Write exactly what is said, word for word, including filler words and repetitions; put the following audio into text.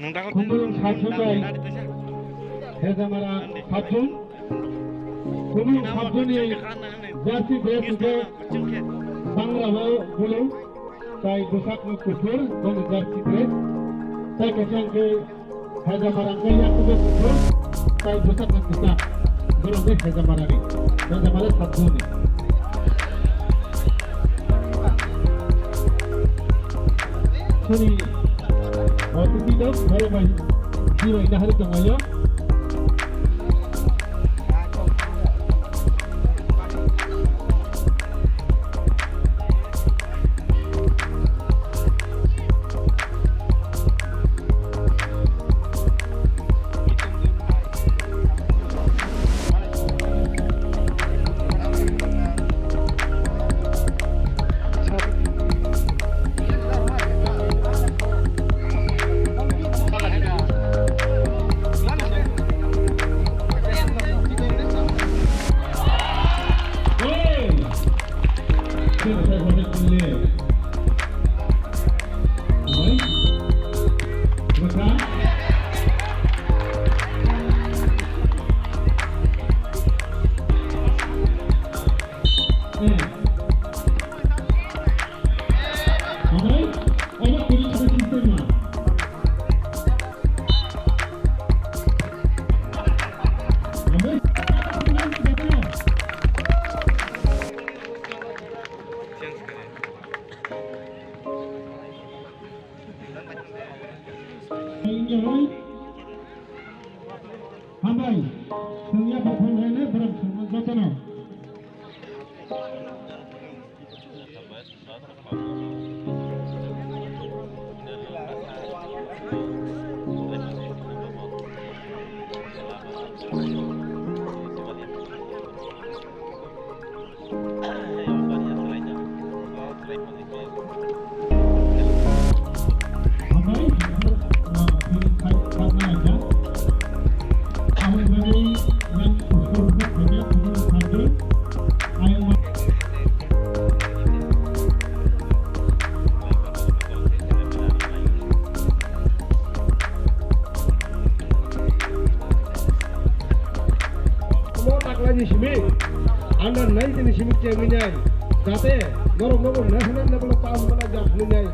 Khumulwng sat jon bai Hejamara sat jon. Khumulwng sat jonni jersey dress hwnkhe bangrao bulu, tai bwsakno kuphur, bono jersey dress. Tai kaisa hwnkhe Hejamara hwnkhe yakungbo kuphur, tai bwsakno kwchak. Borok hwnkhe Hejamarani, Hejamara sat jonni. Chini otiti dok borok bai chini bai nahari tonglaio. Hambai, chwng ya buphang rene borok chwngno jotono. Omo taklai ni simi, under nineteen ni simi kemui nai, jate norok nogo national level o pass mana jak hinui nai.